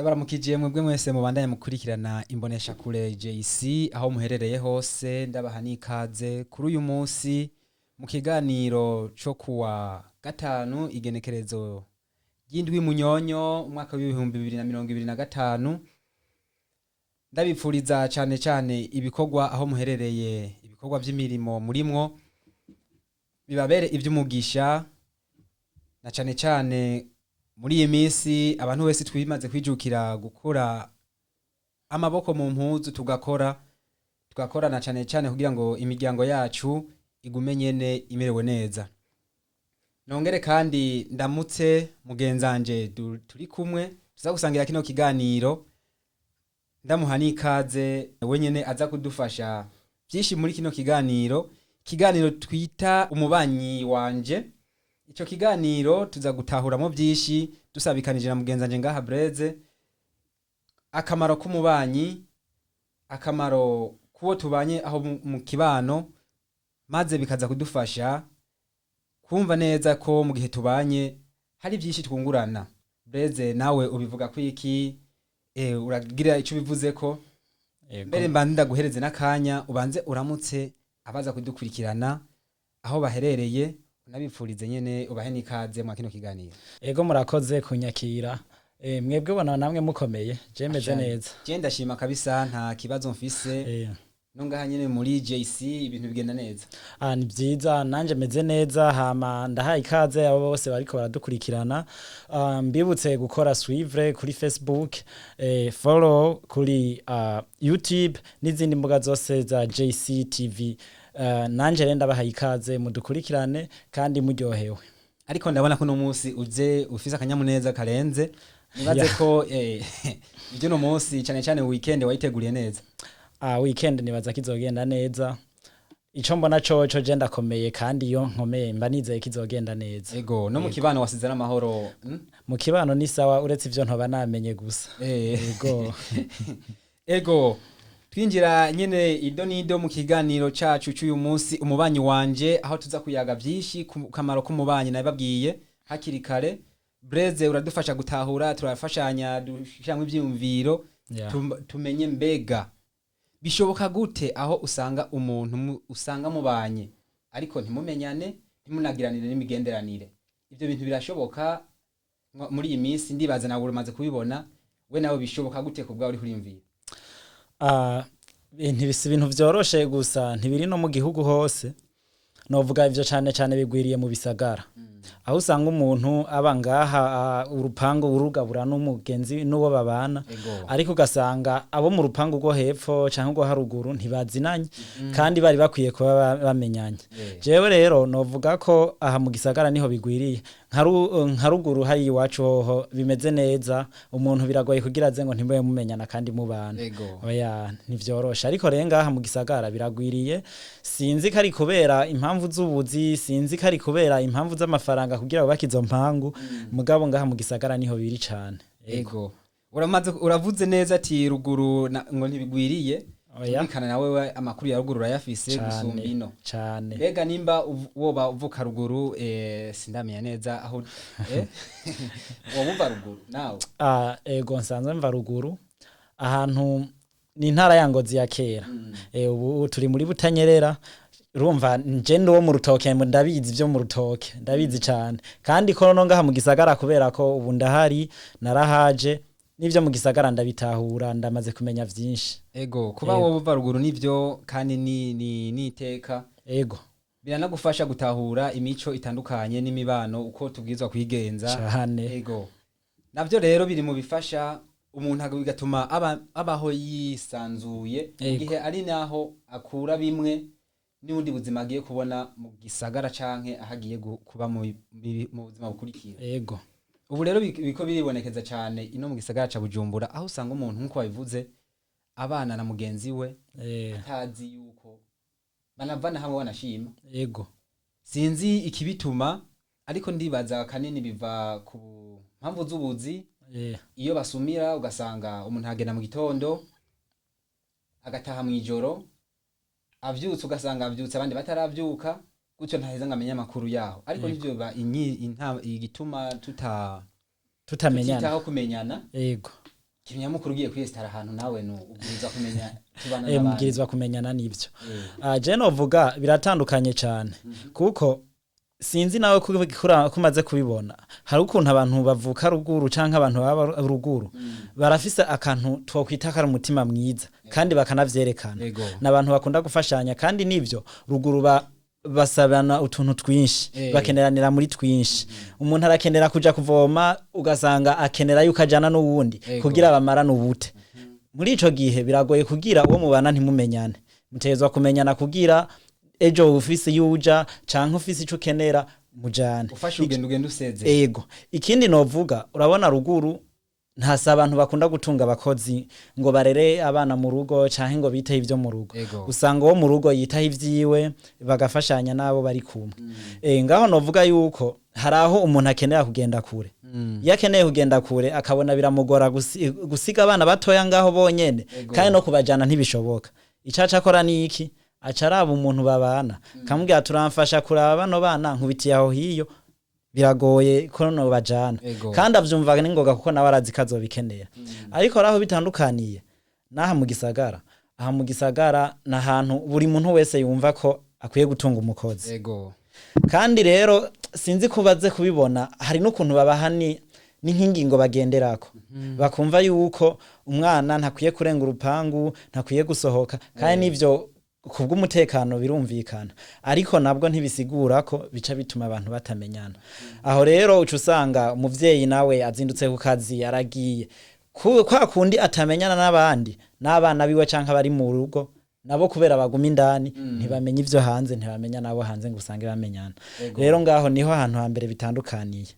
Ndabaramukije mwebwe mwese mubandanya mukurikirana imboneshakure JC aho muherereye hose, ndabaha n'ikaze kuri uyu munsi mu kiganiro co kuwa gatanu, igenekerezo ry'indwi Munyonyo, umwaka w'2025. Ndabipfuriza cane cane ibikorwa aho muherereye, ibikorwa vy'imirimo murimwo bibabere ivy'umugisha, na cane cane muri iyi minsi abantu wese twimaze kwijukira gukura amaboko mu mpuzu, tugakora tugakorana cane cane kugira ngo imiryango yacu igume nyene imerewe neza. Nongere kandi ndamutse mugenzanje turi kumwe tuza gusangira kino kiganiro, ndamuha n'ikaze wenyene aza kudufasha vyinshi muri kino kiganiro, ikiganiro twita "Umubanyi wanje". Ico kiganiro tuza gutahuramo vyinshi dusabikanije na mugenzanje ngaha Breze: akamaro k'umubanyi, akamaro kuwo tubanye aho mu kibano, maze bikaza kudufasha kumva neza ko mu gihe tubanye hari vyinshi twungurana. Breze, nawe ubivuga kwiki? Uragira ico ubivuzeko? Yego. Mbere mbanze ndaguhereze n'akanya ubanze uramutse abaza kudukurikirana aho baherereye, unabipfurize nyene, ubahe n'ikaze mwa kino kiganiro. Ego, murakoze kunyakira. Mwebwe bona namwe mukomeye, je meze Ashanye. neza. Je ndashima kabisa, nta kibazo mfise. No ngaha nyene muri JC ibintu bigenda neza. Ah, ni vyiza, nanje meze neza. Hama ndahaye ikaze abo bose bariko baradukurikirana. Mbibutse gukora suivre kuri Facebook, follow kuri YouTube n'izindi mbuga zose za JCTV. Nanje rero ndabahaye ikaze, mudukurikirane kandi muryohewe. Ariko ndabona ko uno munsi uze ufise akanyamuneza karenze, nibaze ko ivyo uno munsi, cane cane weekend, wayiteguriye neza. Ah, weekend nibaza kizogenda neza. Ico mbona coco, je ndakomeye, kandi iyo nkomeye mba nizeye kizogenda neza. Ego, no mu kibano wasize n'amahoro? Mu kibano ni sawa, uretse ivyo ntoba namenye gusa. Ego. Ego, twinjira nyene ido nido mu kiganiro cacu c'uyu munsi, "Umubanyi wanje", aho tuza kuyaga vyinshi ku kamaro k'umubanyi. Nabibabwiye hakiri kare, Breze uradufasha gutahura, turafashanya, dushiramwo ivyiyumviro, tumenye mbega bishoboka gute aho usanga umuntu usanga mubanye ariko ntimumenyane, ntimunagiranire n'imigenderanire. Ivyo bintu birashoboka muri iyi minsi, ndibaza nawe uramaze kubibona. We nawe bishoboka gute ku bwawe, uri kuriyumvira? Ah, ntibisi ibintu vyoroshe gusa, ntibiri no mu gihugu hose. Novuga ivyo cane cane bigwiriye mu bisagara, aho usanga umuntu aba ngaha, urupangu urugabura n'umugenzi n'uwo babana, ariko ugasanga abo mu rupangu rwo hepfo canke rwo haruguru ntibazinanye, kandi bari bakwiye kuba bamenyanye. Jewe rero novuga ko aha mu gisagara niho bigwiriye. Nka ruguru hari iwacu hoho bimeze neza, umuntu biragoye kugira aze ngo ntimube mumenyana kandi mubana. Oya, ntivyoroshe. Ariko rero ngaha mu gisagara biragwiriye. Sinzi ko ari kubera impamvu z'ubuzi, sinzi ko ari kubera impamvu z'amafaranga kugira bubake izo mpangu, mugabo ngaha mu gisagara niho biri cane. Ego, uramaze uravuze neza ati ruguru ngo ntibigwiriye. Oya. Tumvikana nawe, we amakuru ya ruguru urayafise gusumba Cane. ino. Cane. Mbega nimba woba uvuka ruguru, sindamenya neza aho, woba uva ruguru nawe? Ah, ego, nsanzwe mva ruguru, ahantu ni intara ya Ngozi ya kera. Ubu turi muri Butanyerera. Urumva nje ndi uwo mu Rutoke, ndabizi ivyo mu Rutoke, ndabizi cane. Kandi ko no ngaha mu gisagara, kubera ko ubu ndahari, narahaje, n'ivyo mu gisagara ndabitahura, ndamaze kumenya vyinshi. Ego, kuba wowe uva ruguru nivyo, kandi ni iteka. Biranagufasha gutahura imico itandukanye n'imibano, uko tubwirizwa kwigenza. Ego, navyo rero biri mu bifasha umuntu, bigatuma abaho yisanzuye mu gihe ari naho akura bimwe n'ubundi buzima agiye kubona mu gisagara canke aho agiye kuba mu buzima bukurikira. Ubu rero biriko biribonekeza cane ino mu gisagara ca Bujumbura, aho usanga umuntu, nk'uko babivuze, abana na mugenzi we atazi yuko banavana hamwe, banashima. Sinzi ikibituma, ariko ndibaza kanini biva ku mpamvu z'ubuzi. Iyo basumira, ugasanga umuntu agenda mu gitondo agataha mw'ijoro, avyutse ugasanga avyutse abandi bataravyuka, gutyo ntaheza ngo amenye amakuru yaho. Ariko nivyo biba igituma Tutamenyana. tutitaho kumenyana. Kinyamukuru ugiye kwiyesitara ahantu nawe nu ubwirizwa kumenya tubana Eh, n'abandi. Mubwirizwa kumenyana n'ibyo. Je novuga biratandukanye cyane, kuko sinzi nawe kumaze kubibona, hari ukuntu abantu bavuka ruguru canke abantu baba ruguru barafise akantu twokwita kari umutima mwiza, kandi bakanavyerekana. N'abantu bakunda gufashanya, kandi nivyo ruguru basabana utuntu twinshi, bakeneranira muri twinshi. Umuntu arakenera kuja kuvoma, ugasanga akenera yuko ajana n'uwundi kugira bamarane ubute. Muri ico gihe biragoye kugira uwo mubana ntimumenyane. Mutegerezwa kumenyana kugira ejo ufise iyo uja canke ufise ico ukenera mujane. Ufashe urugendo, ugenda usezeye. Ego. Ikindi novuga, urabona ruguru ntasi abantu bakunda gutunga abakozi ngo barere abana mu rugo canke ngo biteho ivyo mu rugo. Usanga uwo mu rugo yitaho ivyiwe, bagafashanya n'abo bari kumwe. Ngaho novuga yuko hari aho umuntu akenera kugenda kure. Iyo akeneye kugenda kure, akabona biramugora gusiga abana batoya ngaho bonyene, kandi no kubajana ntibishoboka, ico aca akora ni iki? Aca araba umuntu babana, akamubwira: "Turamfasha kuraba bano bana, nkubitiye aho hiyo, biragoye ko nobajana." Kandi avyumva n'ingoga, kuko nawe arazi ko azobikenera. Ariko raho bitandukaniye n'aha mu gisagara, aha mu gisagara ni ahantu buri muntu wese yumva ko akwiye gutunga umukozi. Kandi rero sinzi ko baze kubibona, hari n'ukuntu babaha ni nk'ingingo bagenderako, bakumva yuko umwana ntakwiye kurenga urupangu, ntakwiye gusohoka. Kandi n'ivyo kubw'umutekano birumvikana, ariko nabwo ntibisigura ko bica bituma abantu batamenyana. Aho rero uca usanga umuvyeyi nawe azindutse ku kazi, aragiye. Kwa kundi atamenyana n'abandi n'abana biwe canke abari mu rugo nabo, kubera baguma indani, ntibamenya ivyo hanze, ntibamenya nabo hanze ngo usange bamenyana. Rero ngaho niho hantu hambere bitandukaniye.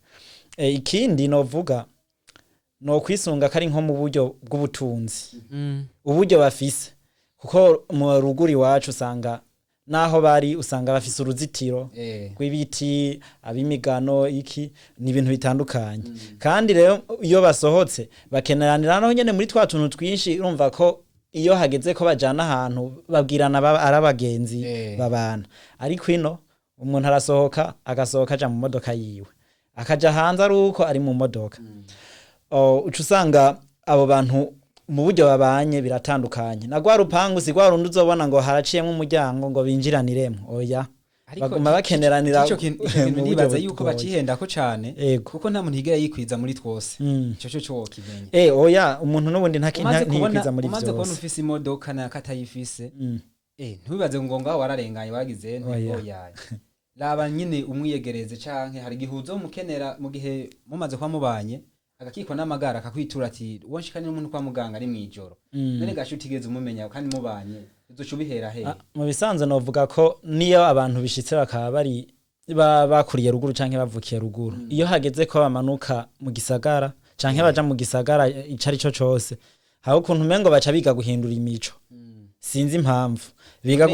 Ikindi novuga, no kwisunga kari nko mu buryo bw'ubutunzi, uburyo bafise, kuko mu ruguru iwacu usanga naho bari usanga bafise uruzitiro rw'ibiti, ab'imigano, iki ni ibintu bitandukanye. Kandi rero iyo basohotse bakeneranira naho nyene muri twa tuntu twinshi. Urumva ko iyo hageze ko bajana ahantu babwirana, ari abagenzi babana. Ariko ino umuntu arasohoka, agasohoka aja mu modoka yiwe, akaja hanze ari uko ari mu modoka. Uca usanga abo bantu mu buryo babanye biratandukanye. Na rwa rupangu si rwa rundi uzobona ngo haraciyemwo umuryango ngo binjiraniremwo, oya. Ariko baguma bakeneranira ico kintu mu buryo nibaza yuko bugoye. bacihendako cane, kuko nta muntu yigera yikwiza muri twose. Ico cyo wokimenya. Oya, umuntu n'ubundi Umaze kubona ntiyikwiza muri umaze kubona vyose. ufise imodoka na katayifise, ntubibaze ngo ngaho wararenganye, waragize nte. Oya. Oya, raba nyine umwiyegereze, canke hari igihe uzomukenera mu gihe mumaze kuba mubanye, agakikwa n'amagara akakwitura ati: "Wonshikanye n'umuntu kwa muganga ari mw'ijoro." None gasho utigeze umumenya kandi mubanye, uzoca ubihera hehe? Mu bisanzwe novuga ko niyo abantu bishitse bakaba bari bakuriye ruguru canke bavukiye ruguru, iyo hageze ko bamanuka mu gisagara canke baja mu gisagara ico ari cyo cose, hari ukuntu umengo baca biga guhindura imico. Sinzi impamvu biga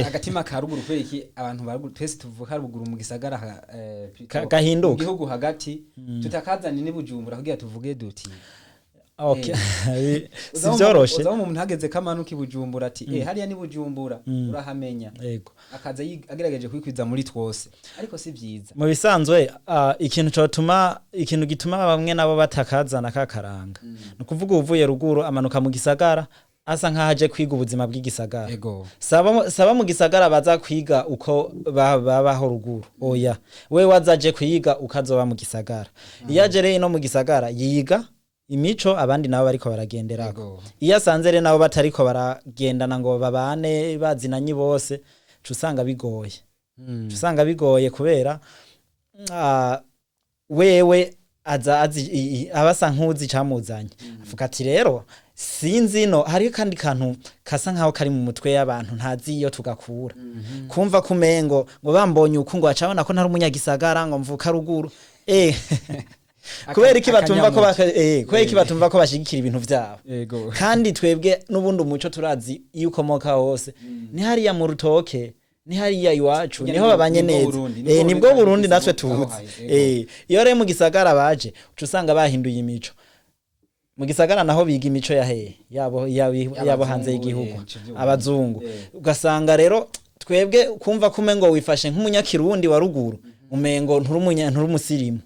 Agatima ka ruguru, kubera iki abantu ba ruguru twese tuvuka ruguru mu gisagara plutôt Gahinduka. mu gihugu hagati, tutakazana n'i Bujumbura kugira tuvuge duti Okay. Si vyoroshe. Uzabona umuntu hageze kamanuka i Bujumbura ati: "Hariya ni Bujumbura, urahamenya." Akaza agerageje kwikwiza muri twose, ariko si vyiza. Mu bisanzwe ikintu cotuma, ikintu gituma bamwe nabo batakazana kakaranga, ni ukuvuga uvuye ruguru amanuka mu gisagara asa nkaho aje kwiga ubuzima bw'igisagara. Saba mu gisagara baza kwiga uko babaho ruguru, oya. We wazaje kwiga ukazoba mu gisagara. Iyo aje rero ino mu gisagara yiga imico abandi nabo bariko baragenderako. Iyo asanze rero nabo batariko baragendana ngo babane bazinanye bose, uca usanga bigoye. Uca usanga bigoye kubera wewe aza azi aba asa nk'uzi icamuzanye, avuga ati: "Rero sinzi no hariho kandi kantu kasa nkaho kari mu mutwe y'abantu, ntazi iyo tugakura, kumva kumengo ngo bambonye uku ngo bacabona ko ntari umunyagisagara, ngo mvuka ruguru." Kubera iki batumva ko kubera iki batumva ko bashigikira ibintu vyabo? Kandi twebwe n'ubundi umuco turazi iyo ukomoka hose, ni hariya mu rutoke, ni hariya iwacu, Burya niho babanye nibwo neza. Burundi, nibwo Nibwo Burundi Burundi natwe aho tuzi. haheze, ego. Iyo rero mu gisagara baje, uca usanga bahinduye imico. Mu gisagara naho biga imico ya hehe? Yabo hanze Y'abazungu, y'igihugu, ico vyumva. abazungu. Ugasanga rero twebwe kumva ko umengo wifashe nk'umunyakirundi wa ruguru, umengo nturi umusirimu.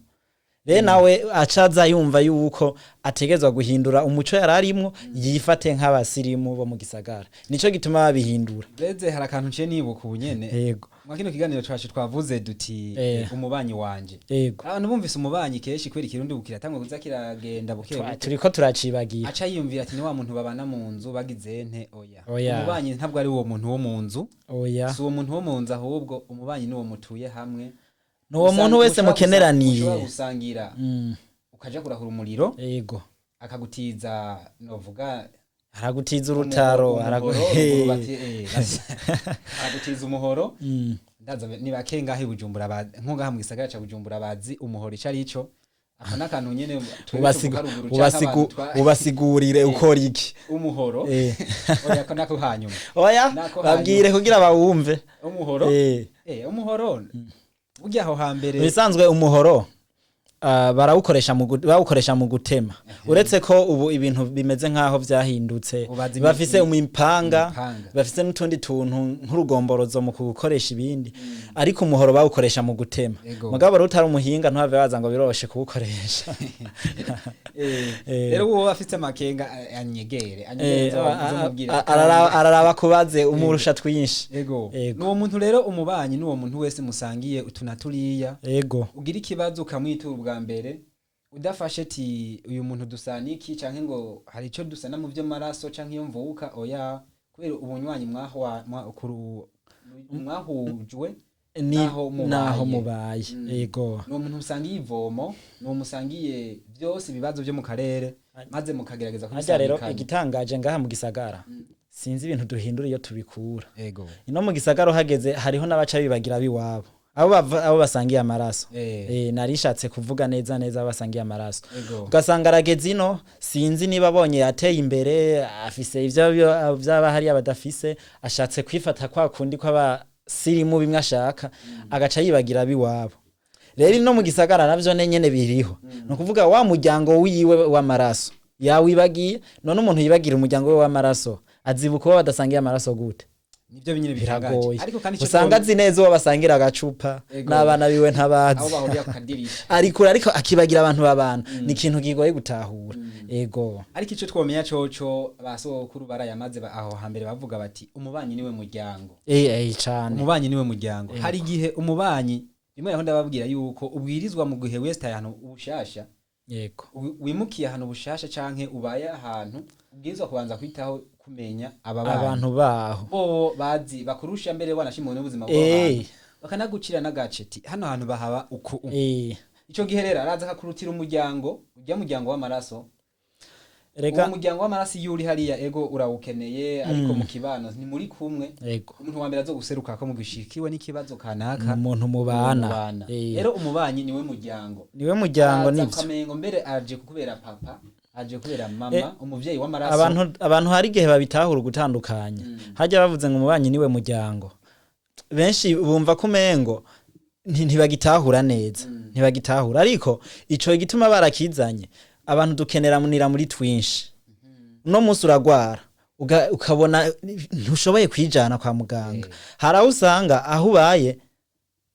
Rero nawe acaza yumva yuko ategerezwa guhindura umuco yari arimwo, yifate nk'abasirimu bo mu gisagara. Nico gituma babihindura. Beze, hari akantu nciye nibuka ubu nyene. Mwa kino kiganiro cacu twavuze duti umubanyi wanje. Abantu bumvise umubanyi kenshi, kubera ikirundi bukiratangwa kuza kiragenda buke buke, Turiko turacibagira. aca yiyumvira ati ni wa muntu babana mu nzu bagize nte. Oya. Oya. Umubanyi ntabwo ari uwo muntu wo mu nzu. Oya. Si uwo muntu wo mu nzu, ahubwo umubanyi ni uwo mutuye hamwe. Ni uwo muntu wese mukeneraniye. Ushobora gusangira, ukaja kurahura umuriro, akagutiza, novuga Aragutiza urutaro. Umuhoro, aragutiza umuhoro. Ndaza ni bake ngaho i Bujumbura, nko ngaha mu gisagara ca Bujumbura, bazi umuhoro ico ari cyo. Ako n'akantu nyene twebwe tuvuga ruguru canke abantu Ubasigurire ukora iki. Umuhoro. Oya, ko nako hanyuma. Oya. Nako. Babwire kugira bawumve. Umuhoro. Umuhoro burya aho hambere. Ibisanzwe umuhoro barawukoresha mu gutema, uretse ko ubu ibintu bimeze nk'aho vyahindutse. Ubaza Bafise imipanga. Imipanga. Bafise n'utundi tuntu nk'urugomborozo mu kugukoresha ibindi, ariko umuhoro bawukoresha mu gutema. Mugabo rero utari umuhinga ntuhave waza ngo biroroshe kuwukoresha. Rero uwo afite amakenga anyegere anyegere, nzomubwira. Araraba kubaze umurusha twinshi. Ego. Ego. Nuwo muntu rero umubanyi nuwo muntu wese musangiye utu na turiya, ugira ikibazo ukamwitura ubwa mbere, udafashe ti uyu muntu dusana iki, canke ngo hari ico dusana mu vy'amaraso canke iyo mvuka. Oya, kubera ubunywanyi mwahujwe Ni naho mubaye. Naho mubaye. Ego. Nuwo muntu musangiye ivomo, nuwo musangiye byose, ibibazo vyo mu karere, maze mukagerageza Harya rero kubisangikanya. igitangaje ngaha mu gisagara, sinzi ibintu duhindura iyo tubikura. Ino mu gisagara uhageze hariho n'abaca bibagira biwabo, abo bava, abo basangiye amaraso. Narishatse kuvuga neza neza abo basangiye amaraso. Ugasanga arageze ino, sinzi niba abonye yateye imbere, afise ivyo vyaba hariya badafise, ashatse kwifata kwa kundi kw'abasirimu bimwe ashaka, agaca yibagira abiwabo. Rero ino mu gisagara navyo nyene biriho. Ni ukuvuga wa muryango wiwe w'amaraso yawibagiye. None umuntu yibagira umuryango we w'amaraso azibuka uwo badasangiye amaraso gute? Nivyo binyene bitangaje. Biragoye. Ariko kandi ico Usanga azi neza uwo basangira agacupa n'abana biwe ntabazi. Aho bahurira ku kadirisha. Arikura, ariko akibagira abantu babana. Ni ikintu kigoye gutahura. Ego. Ariko ico twomenya coco, basokuru barayamaze aho hambere bavuga bati umubanyi niwe muryango. Cane. Umubanyi niwe muryango. Hari igihe umubanyi rimwe naho ndababwira yuko ubwirizwa mu gihe wese ahantu ubushasha, wimukiye ahantu bushasha canke ubaye ahantu, ubwirizwa kubanza kwitaho kumenya ababanyi, abantu baho, bo bazi bakurusha mbere, wanashimwe n'ubuzima bw'aho hantu, bakanagucira n'agace ti hano hantu bahaba uku. Ico gihe rero araza akakurutira umuryango, ujya muryango w'amaraso. Rega. Uwo muryango w'amaraso iyo uri hariya, ego urawukeneye, ariko mu kibano ntimuri kumwe. Umuntu wa mbere azoguseruka ko mugishikiwe n'ikibazo kanaka, umuntu mubana. mubana. Rero umubanyi niwe muryango. Niwe muryango. Araza Nivyo. ukamengo mbere aje kukubera papa, aje kubera mama, umuvyeyi w'amaraso. Abantu hari igihe babitahura ugutandukanya. Hajya bavuze ngo umubanyi niwe muryango, benshi bumva ko umengo ntibagitahura neza, ntibagitahura. Ariko ico gituma barakizanye, abantu dukeneranira muri twinshi. Uno munsi uragwara, ukabona ntushoboye kwijana kwa muganga. Hari aho usanga aho ubaye,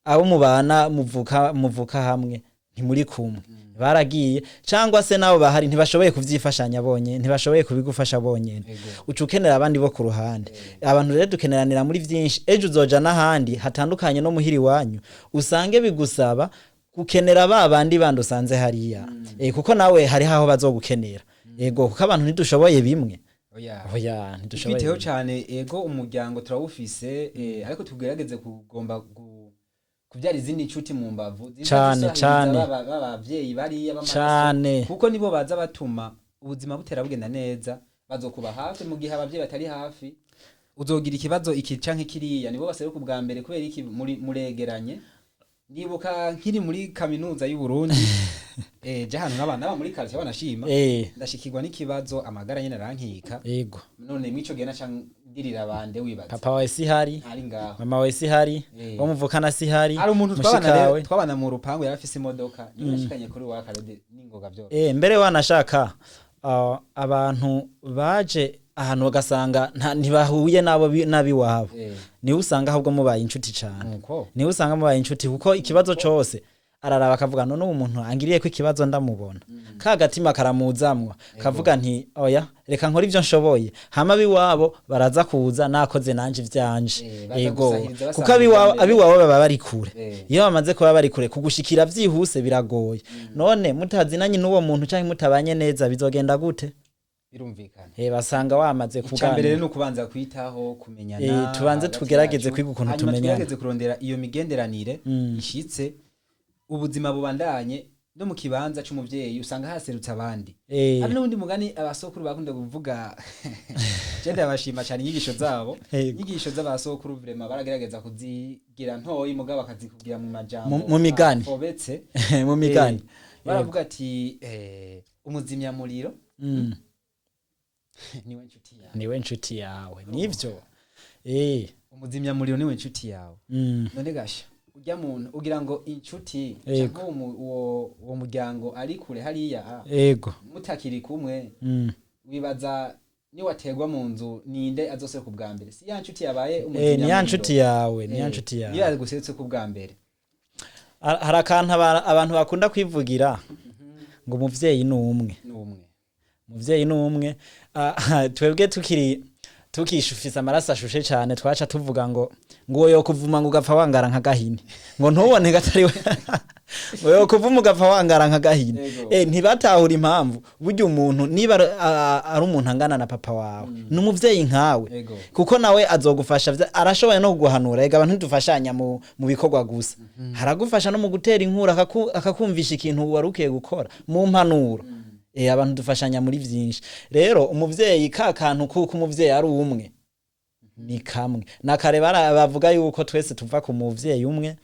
abo mubana muvuka hamwe ntimuri kumwe, baragiye, cyangwa se nabo bahari ntibashoboye kuvyifashanya bonyene, ntibashoboye kubigufasha bonyene. Uca ukenera abandi bo ku ruhande. Abantu rero dukeneranira muri vyinshi. Ejo uzoja n'ahandi hatandukanye no muhira iwanyu, usange bigusaba gukenera ba bandi bandi usanze hariya, kuko nawe hariho aho bazogukenera. Ego, kuko abantu ntidushoboye bimwe. Oya. Oya, ntidushoboye Twiteho bimwe. cane. Ego, umuryango turawufise, ariko tugerageze kugomba kuvyara izindi nshuti mu mbavu ziza Cane, zisahiriza cane. b'abavyeyi bariya b'amaraso. Cane. Kuko nibo baza batuma ubuzima butera bugenda neza, bazokuba hafi mu gihe abavyeyi batari hafi. Uzogira ikibazo iki canke kiriya, nibo baseruka ubwa mbere. Kubera iki? Muri muregeranye. Ndibuka nkiri muri kaminuza y'u Burundi, je ahantu n'abana baba muri quartier banashima, ndashikirwa n'ikibazo, amagara nyene arankika. None mwico gihe naca ndirira bande, wibaza? Papa wawe si hari. Ntari ngaho. Mama wawe si hari. Uwo muvukana si hari. Hari umuntu twabana rero, Mushikawe. twabana mu rupangu, yari afise imodoka, niyo nashikanye kuri wa karede n'ingoga byose. Mbere wanashaka abantu baje ahantu bagasanga ntibahuye nabo n'abiwabo, niwe usanga ahubwo mubaye inshuti cane. Nuko Niwe usanga mubaye inshuti, kuko ikibazo cose Araraba akavuga, none uwo muntu angiriye ko ikibazo ndamubona, ka gatima karamuzamwa, kavuga nti oya, reka nkore ivyo nshoboye, hama abiwabo baraza kuza nakoze nanje ivyanje. Baza Ego, gusahiriza, kuko basahiriza abiwabo mbere. Abiwabo baba bari kure. Iyo bamaze kuba bari kure, kugushikira vyihuse biragoye. None mutazinanye n'uwo muntu canke mutabanye neza, bizogenda gute? Birumvikana. Basanga wamaze Icya mbere kuganira. rero ni ukubanza kwitaho kumenyana Tubanze hagati tugerageze yacu. kwiga ukuntu Hanyuma tumenyana. tugerageze kurondera iyo migenderanire ishitse, ubuzima bubandanye. No mu kibanza c'umuvyeyi usanga haserutse abandi. Hari n'ubundi mugani abasokuru bakunda kuvuga, je ndabashima cyane inyigisho zabo. Inyigisho z'abasokuru vraiment baragerageza kuzigira ntoyi, mugabo bakazikubwira mu majambo Mu migani. afobetse. Mu migani. Baravuga ati umuzimyamuriro niwe nshuti yawe. Niwe nshuti yawe, nivyo. Umuzimyamuriro niwe nshuti yawe. None gasha ujya muntu ugira ngo inshuti canke uwo muryango ari kure hariya, mutakiri kumwe, wibaza niwaterwa mu nzu ninde azoseruka ubwa mbere? Si ya nshuti yabaye Ni ya umuzimyamuriro? nshuti yawe, ni ya nshuti yawe. Niyo yaguserutse ku bwa mbere. Hari akantu abantu bakunda kwivugira ngo umuvyeyi ni umwe. Ni umwe. Umuvyeyi ni umwe. Twebwe tukiri tukishufisa amaraso ashushe cane, twaca tuvuga ngo uwo yokuvuma ngo ugapfa wangara nka gahini, ngo ntubone gatari we, ngo yokuvuma ugapfa wangara nka gahini. Ntibatahura impamvu. Burya umuntu niba ari umuntu angana na papa wawe, ni umuvyeyi nkawe. Kuko nawe azogufasha, arashoboye no kuguhanura. Ega abantu ntidufashanya mu bikorwa gusa, haragufasha no mu gutera inkuru, akakumvisha ikintu wari ukwiye gukora mu mpanuro. Abantu dufashanya muri vyinshi. Rero umuvyeyi, ka kantu kuko umuvyeyi ari umwe ni kamwe na kare bavuga yuko twese tuva ku muvyeyi umwe.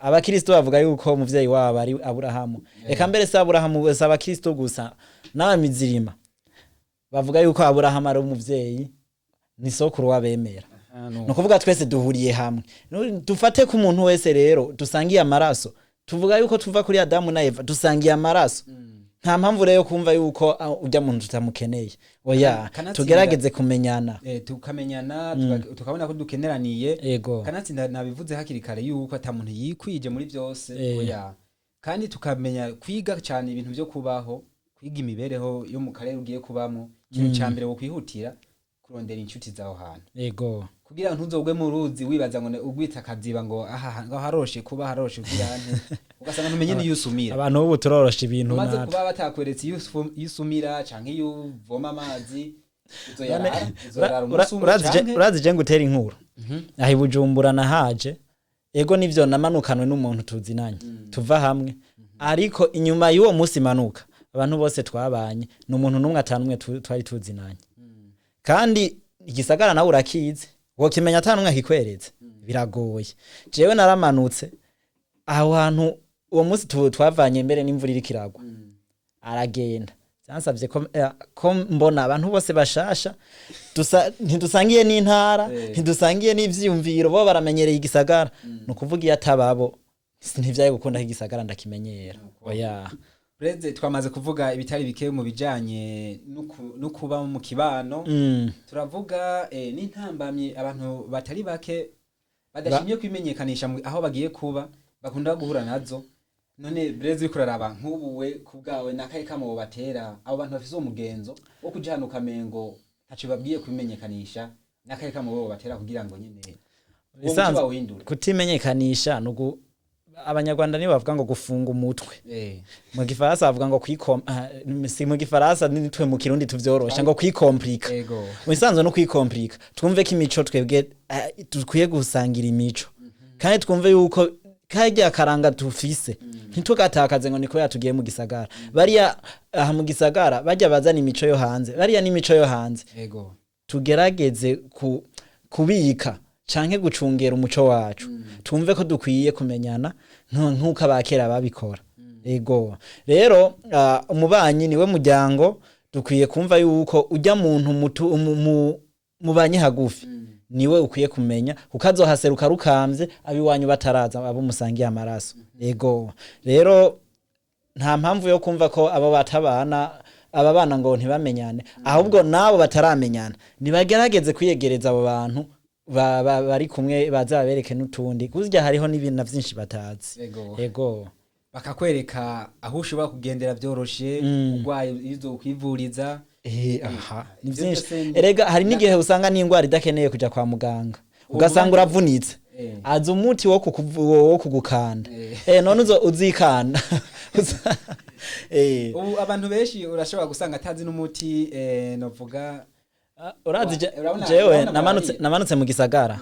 Abakristo bavuga yuko umuvyeyi wabo ari Aburahamu. Eka mbere si Aburahamu, si abakristo gusa, n'abamizirima bavuga yuko Aburahamu ari umuvyeyi, ni sokuru w'abemera. Ni ukuvuga twese duhuriye hamwe. Dufate ko umuntu wese rero dusangiye amaraso, tuvuga yuko tuva kuri Adamu na Eva, dusangiye amaraso. Nta mpamvu rero yo kumva yuko ujya muntu tutamukeneye, oya. Kanatsinda. Tugerageze kumenyana. Tukamenyana, tukabona ko dukeneraniye. Kanatsinda nabivuze hakiri kare yuko ata muntu yikwije muri byose. Oya, kandi tukamenya kwiga cyane ibintu byo kubaho, kwiga imibereho yo mu karere ugiye kubamo. Ikintu cya mbere wo kwihutira kurondera inshuti zaho hantu, kugira ngo ntuzogwe mu ruzi wibaza ngo ugwita akaziba, ngo aha ngo haroshe kuba haroshe kugira nte, ugasanga ntumenye n'iyo usumira. Abantu b'ubu turorosha ibintu Umaze natwe. kuba batakweretse iyo usumira canke iyo uvoma amazi, uzoyarara uzoyarara umunsi umwe canke Urazi je ngutera inkuru aho i Bujumbura nahaje. Ego nivyo, namanukanwe n'umuntu tuzinanye, tuva hamwe, ariko inyuma y'uwo munsi manuka, abantu bose twabanye ni umuntu n'umwe, atanu umwe twari tuzinanye. Kandi igisagara nawe urakizi, wokimenya atanu umwe akikweretse biragoye. Jewe naramanutse aho hantu uwo munsi twavanye mbere n'imvura iriko iragwa, aragenda. Byansabye ko mbona abantu bose bashasha, ntidusangiye n'intara, ntidusangiye n'ivyiyumviro, bo baramenyereye igisagara. Ni ukuvuga iyo atababo ntivyaye gukunda ko igisagara ndakimenyera, oya. Perezida, twamaze kuvuga ibitari bike mu bijanye no kuba mu kibano. Turavuga n'intambamyi abantu batari bake badashimye kwimenyekanisha aho bagiye kuba bakunda guhura nazo. None Breze, uriko uraraba nk'ubu we ku bwawe, nakahe kamo batera abo bantu bafise uwo mugenzo wo kuja hano ukamengo ntaco babwiye kwimenyekanisha? Nakahe kamo bo batera kugira ngo nyene uwo muco Bisanzwe bawuhindure? Kutimenyekanisha nugu Abanyarwanda nibo bavuga ngo gufunga umutwe. Mu gifaransa bavuga ngo kwikom ah, si mu gifaransa, nitwe mu Kirundi tuvyorosha ngo kwikomplika. Mu bisanzwe no kwikomplika, twumve ko imico twebwe dukwiye gusangira imico, kandi twumve yuko karya karanga dufise ntitugatakaze ngo ni kubera tugiye mu gisagara. Bariya aha mu gisagara bajya bazana imico yo hanze, bariya n'imico yo hanze. Tugerageze kubika canke gucungera umuco wacu, twumve ko dukwiye kumenyana nk'uko abakera babikora. Ego rero, umubanyi niwe muryango. Dukwiye kumva yuko ujya muntu mubanye hagufi niwe ukwiye kumenya, kuko azohaseruka rukamvye abiwanyu bataraza, abo musangiye amaraso. Ego rero nta mpamvu yo kumva ko abo batabana, aba bana ngo ntibamenyane. Ahubwo nabo bataramenyana nibagerageze kwiyegereza abo bantu bari kumwe, baza babereke n'utundi, kurya hariho n'ibintu na vyinshi batazi. Ego. Bakakwereka aho ushobora kugendera byoroshe urwaye, izo kwivuriza. Aha ni Ivyo vyinshi. byose Erega hari n'igihe usanga n'indwara idakeneye kuja kwa muganga, Uwo ugasanga uravunitse, aza umuti wo kugukanda. None uzo uzikanda. Ubu abantu benshi urashobora gusanga atazi n'umuti, novuga. Urazi jewe urabona namanutse malariya. Namanutse mu gisagara,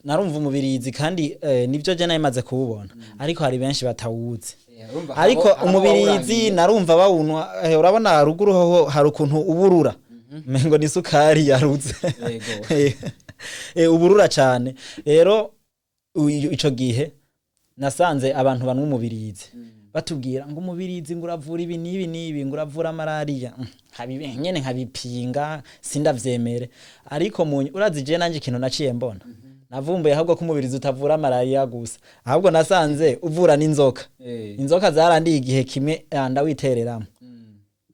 narumva umubirizi kandi nivyo je nabimaze kuwubona, ariko hari benshi batawuzi. Urumva Ariko hari abo umubirizi wawurangiye. narumva bawunwa, urabona ruguru hoho hari ukuntu uburura mengo ni isukari yaruze. Uburura cane. Rero ico gihe nasanze abantu banywa umubirizi batubwira ngo umubirizi ngo uravura ibi n'ibi n'ibi, ngo uravura malariya. Nyene nkabipinga, sindavyemere. Ariko urazi je nanje ikintu naciye mbona, navumbuye ahubwo ko umubirizi utavura malariya gusa, ahubwo nasanze uvura n'inzoka. Inzoka zarandiye igihe kimwe, ndawitereramo,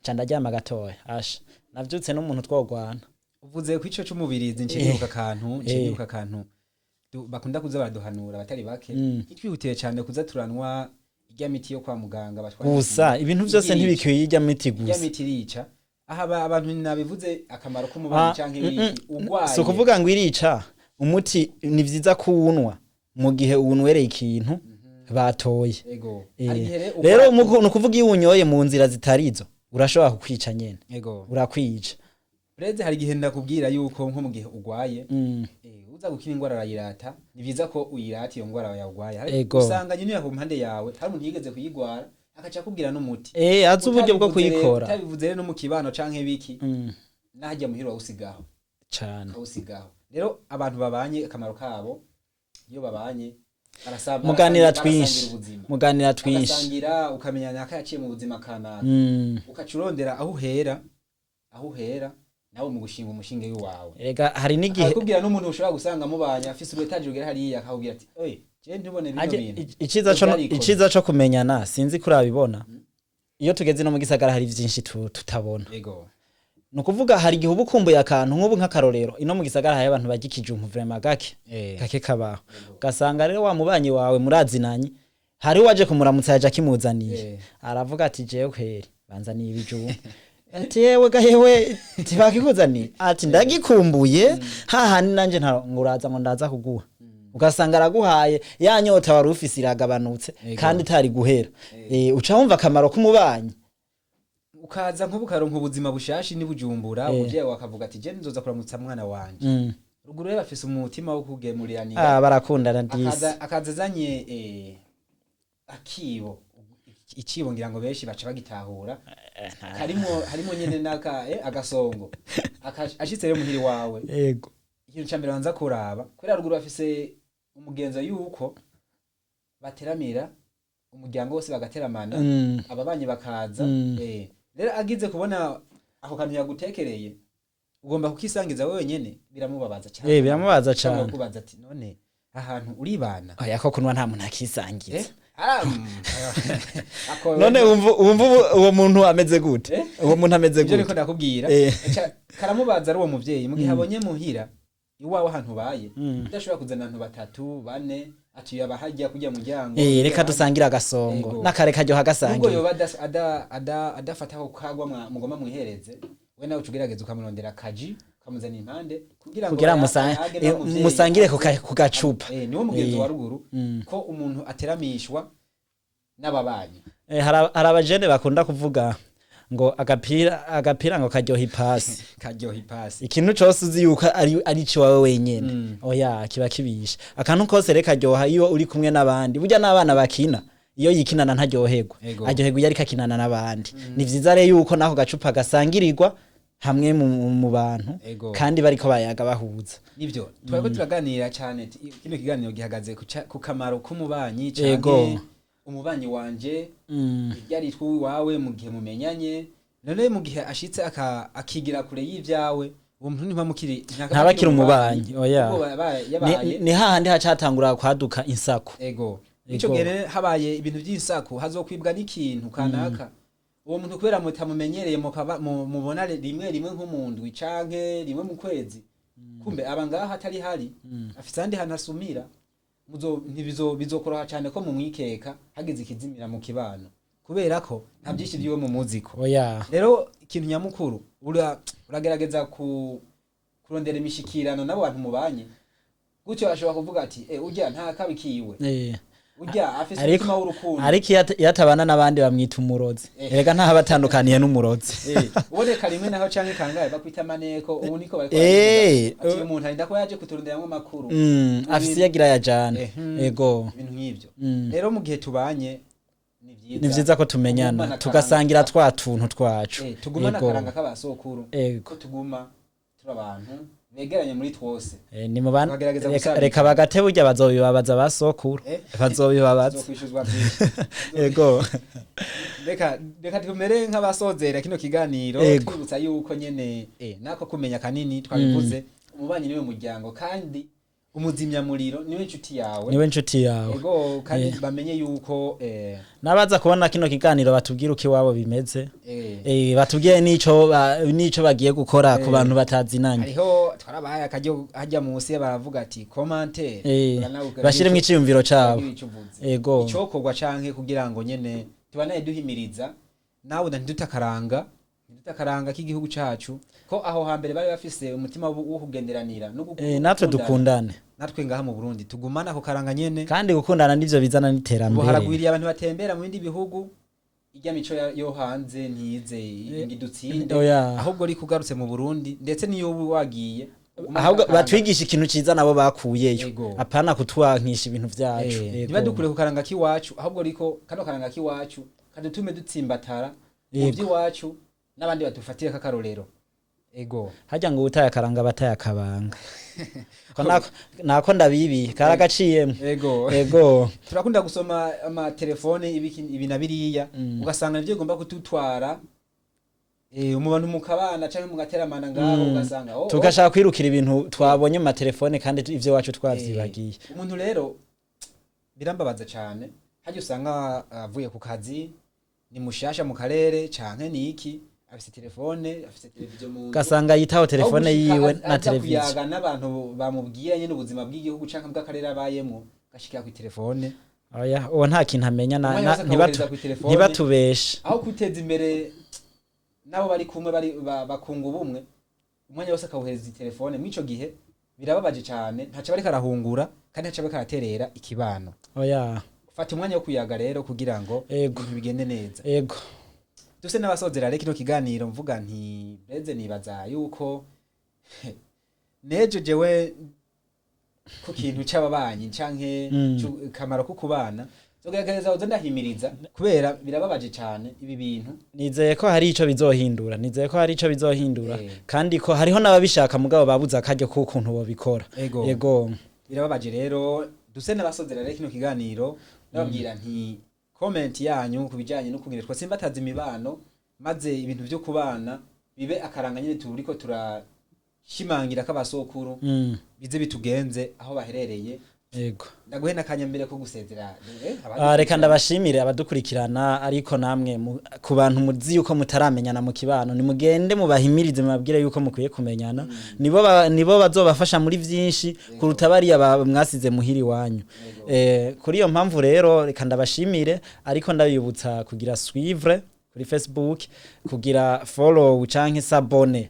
nca ndaryama gatoya, asha navyutse n'umuntu twogwana. Uvuze ku ico c'umubirizi, nciribuka akantu nciribuka akantu bakunda kuza baraduhanura abatari bake. Ntitwihutiye cyane kuza turanwa irya miti yo kwa muganga batwandikiye. Gusa ibintu vyose Irica. ntibikwiye irya miti Irya gusa. miti irica. Aha abantu nabivuze akamaro k'umubanyi canke ibiki urwaye. Si ukuvuga ngo irica. Umuti ni vyiza kuwunwa mu gihe uwunwereye ikintu batoye. Ego. Hari igihe Rero ni ukuvuga iyo uwunyoye mu nzira zitarizo urashobora kukwica nyene. Urakwica. Breze, hari igihe ndakubwira yuko nko mu gihe urwaye, uza gukira ingwara arayirata. Ni vyiza ko uyirata iyo ngwara yawugwaye. Hari usanga nyine ku mpande yawe hari umuntu yigeze kuyigwara, akaca akubwira n'umuti. Azi uburyo bwo Utabivuze rero- kuyikora. Utabivuze rero no mu kibano canke biki, nahajya muhira wawusigaho. Cane. Ukawusigaho. Rero abantu babanye, akamaro kabo iyo babanye Muganira barasangira twinshi. ubuzima. Muganira twinshi. Bagasangira, ukamenya naka yaciye mu buzima kanaka, ukaca urondera aho uhera nawe mu gushinga umushinge w'iwawe. Erega hari n'igihe Akakubwira n'umuntu ushobora gusanga mubanye afise ubu ugera hariya, akakubwira ati: "Oye, je ntubone bino bintu." Iciza co Vyarikoze. iciza co kumenyana, sinzi ko urabibona, iyo tugeze no mu gisagara hari vyinshi tutabona. Ni ukuvuga hari igihe uba ukumbuye akantu, nk'ubu nk'akarorero, ino mu gisagara hari abantu barya ikijumbu vraiment gake gake kabaho. Ugasanga rero wa mubanyi wawe murazinanye, hari uwaje kumuramutsa yaje akimuzaniye. Aravuga ati: "Jewe kweri banzaniye ibijumbu." Ati: "Yewe ga yewe, ntibakikuzaniye?" Ati: "Ndagikumbuye hahandi nanje ngo uraza ngo ndaza kuguha." Ugasanga araguhaye, ya nyota wari ufise iragabanutse kandi itari guhera. Uca wumva akamaro k'umubanyi. Ukaza nk'ubu ukaronka ubuzima bushashi ni Bujumbura, umuvyeyi wawe akavuga ati: "Je nzoza kuramutsa mwana wanje." Ruguru rero bafise umutima wo kugemuriranira. Ah, barakundana disi. Akaza azanye akibo, icibo ngira ngo benshi baca bagitahura, harimo nyene naka agasongo. Ashitse rero muhiri wawe, ikintu ca mbere banza kuraba, kubera ruguru bafise umugenzo yuko bateramira umuryango wose bagateramana, ababanyi bakaza. Rero agize kubona ako kantu yagutekereye ugomba kukisangiza wenyene, biramubabaza cyane. Biramubabaza Cyangwa cane. kubaza ati: "None ahantu uribana?" Oya, ko kunwa nta muntu akisangiza. None None wumva uwo muntu ameze gute? Uwo muntu ameze Ibyo niko gute? ndakubwira. Karamubaza ari uwo muvyeyi mu gihe abonye muhira iwawe ahantu ubaye udashobora kuzana abantu batatu bane, atuye abahajya kujya muryango. Reka dusangire agasongo. N'akare karyoha Nubwo gasangira. yoba adafata ako kagwa mugomba mwihereze, we nawe uca ugerageza ukamurondera akaji, ukamuzana impande kugira ngo Kugira ayage n'umuvyeyi. musangire ku gacupa. Niwo mugenzo wa ruguru, ko umuntu ateramishwa n'ababanyi. Hari abajene bakunda kuvuga ngo agapira ngo karyoha ipasi. Karyoha ipasi. Ikintu cose uzi yuko ari iwawe wenyene, oya, kiba kibishe. Akantu kose reka karyoha iyo uri kumwe n'abandi. Burya n'abana bakina, iyo yikinana ntaryoherwa. Aryoherwa iyo ariko akinana n'abandi. Ni vyiza rero yuko n'ako gacupa gasangirirwa hamwe mu bantu kandi bariko bayaga bahuza. Nibyo twariko turaganira cyane. Kino kiganiro gihagaze ku kamaro k'umubanyi canke umubanyi wanje, iryo iwawe mu gihe mumenyanye. None mu gihe ashitse akigira kure y'ivyawe, uwo muntu ntibamukiri Ntaba akiri umubanyi, oya. Ubwo yabaye Ni hahandi haca hatangura kwaduka insaku. Ego, ico gihe rero habaye ibintu by'insaku, hazokwibwa n'ikintu kanaka, uwo muntu kubera mutamumenyereye, mukaba mubona rimwe rimwe nko mu ndwi canke rimwe mu kwezi, kumbe aba ngaho atari hari afise ahandi hantu asumira. Bizokoroha cyane ko mumwikeka hagize ikizimira mu kibano, kubera ko nta byinshi byiwe mu muziko. Oya. Rero ikintu nyamukuru, uragerageza kurondera imishikirano n'abo bantu mubanye, gutyo ashobora kuvuga ati: "Urya nta kabi kiwe, urya afise umutima w'urukundo." Ariko iyo atabana n'abandi bamwita umurozi. Erega ntaho abatandukaniye n'umurozi. Uboneka rimwe naho canke kangahe bakwita maneko, ubu niko bariko baravuga. Ati umuntu arinda kuba yaje kuturonderamwo amakuru. Afise iyo agira yajana. Ego. Ibintu nk'ivyo. Rero mu gihe tubanye ni vyiza, Ni vyiza ko tumenyana, tugumana tugasangira akaranga. Twa tuntu twacu. Tugumana akaranga k'abasokuru, Ego. ko tuguma turi abantu begeranye muri twose. Ni mu bana. Tukagerageza gusabika. Reka bagate, burya bazobibabaza basokuru. Bazobibabaza. Tuzokwishuzwa vyinshi. Ego. Reka tumere nk'abasozera kino kiganiro, twibutsa yuko nyene nako kumenya kanini twabivuze, umubanyi niwe muryango, kandi umuzimyamuriro niwe nshuti yawe. Niwe nshuti yawe. Ego, kandi bamenye yuko N'abaza kubona kino kiganiro batubwire uko iwabo bimeze. Batubwire n'ico bagiye gukora ku bantu batazinanye. Hariho twarabahaye akaryo hajya munsi, baravuga ati commentaire. Bashiremwo iciyumviro cabo. Uragira ico uvuze. Ego. Icokorwa canke kugira ngo nyene tubanaye duhimiriza nawe ntidutakaranga k'igihugu cacu, ko aho hambere bari bafise umutima wo kugenderanira no Natwe gukundana. Dukundane. Natwe ngaha mu Burundi tugumana ako karanga nyene. Kandi gukundana nivyo bizana Ubu n'iterambere. haragwiriye abantu batembera mu bindi bihugu, irya mico yo hanze ntize ngo idutsinde, Oya. ahubwo ariko ugarutse mu Burundi, ndetse niyo uba wagiye ugumana Ahubwo akaranga. batwigisha ikintu ciza nabo bakuyeyo, Ego. apana kutwankisha ibintu vyacu. Ego. Ntibadukure ku karanga k'iwacu, ahubwo ariko kano karanga k'iwacu kadutume dutsimbatara mu by'iwacu, n'abandi badufatire k'akarorero. Ego. Harya ngo utaye akaranga bataye akabanga. Ko nako ndabibi karagaciyemwo. Ego. Ego. Turakunda gusoma amatelefone, ibi na biriya, ugasanga nivyo bigomba kudutwara mu bantu mukabana canke mugateramana ngaho, ugasanga oh. Tugashaka kwirukira ibintu twabonye mu matelefone kandi ivyo wacu twavyibagiye. Umuntu rero birambabaza cane, harya usanga avuye ku kazi, ni mushasha mu karere canke ni iki, afise telefone, afise televiziyo mu nzu. Ugasanga yitaho telefone Aho gushika yiwe na aza televiziyo. kuyaga n'abantu bamubwira nyene ubuzima bw'igihugu canke bw'akarere abayemwo, gashikira ku telefone. Oya, uwo nta kintu amenya Umwanya wose akawuhereza kw'itelefone. Ntibatubeshe. Aho kwiteza imbere nabo bari kumwe, bari bakunga ubumwe, umwanya wose akawuhereza telefone. Mw'ico gihe birababaje cane, ntaco bariko arahungura kandi ntaco bariko araterera ikibano. Oya. Fata umwanya wo kuyaga rero kugira ngo ibintu bigende neza. Ego. Duse n'abasozera rero kino kiganiro, mvuga nti Breze, nibaza yuko nejo jewe ku kintu c'ababanyi canke kamaro ko kubana zogerageza uze ndahimiriza, kubera birababaje cane ibi bintu. Nizeye ko hari ico bizohindura, nizeye ko hari ico bizohindura, kandi ko hariho n'ababishaka mugabo babuze akaryo k'ukuntu bobikora. Ego. Ego. Birababaje rero. Duse n'abasozera rero kino kiganiro, nababwira nti comment yanyu ku bijanye no kugira twasimbataza imibano, maze ibintu vyo kubana bibe akaranga nyene turiko turashimangira k'abasokuru, bize bitugenze aho baherereye. Ego. Ndaguhe n'akanya mbere ko gusezera. Reka ndabashimire abadukurikirana, ariko namwe ku bantu muzi yuko mutaramenyana mu kibano, nimugende mubahimirize, mubabwire yuko mukwiye kumenyana. Nibo bazobafasha muri vyinshi kuruta bariya mwasize muhira iwanyu. Kuri iyo mpamvu rero reka ndabashimire, ariko ndabibutsa kugira suivre kuri Facebook, kugira follow canke s'abonner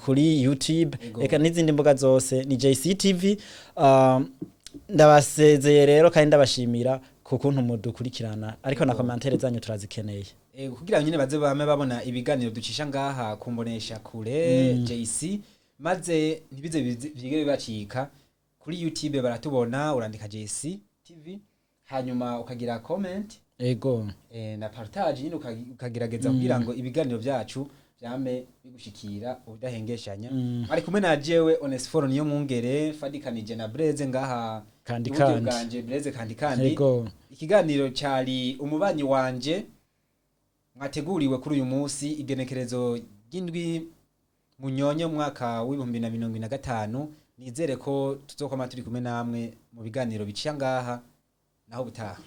kuri YouTube, eka n'izindi mbuga zose ni JCTV. Ndabasezeye rero kandi ndabashimira ku kuntu mudukurikirana, ariko na commentaire zanyu turazikeneye. Kugira ngo nyine baze bame babona ibiganiro ducisha ngaha kumbonesha kure JC, maze ntibize vyigere bibacika. Kuri YouTube baratubona, urandika JC TV, hanyuma ukagira comment Ego. Na partage nyine, ukagerageza kugira ngo ibiganiro vyacu vyame bigushikira ubudahengeshanya. Ari kumwe na jewe Onesphore niyo mwungere, fadikanije na Breze ngaha Kandi iburyo kandi. bwanje, Breze kandi kandi. Ego. Ikiganiro cyari umubanyi wanje, mwateguriwe kuri uyu munsi igenekerezo ry'indwi munyonyo mwakaw'2025. Nizere ko tuzokoma turi kumwe namwe mu biganiro biciya ngaha naho butaha.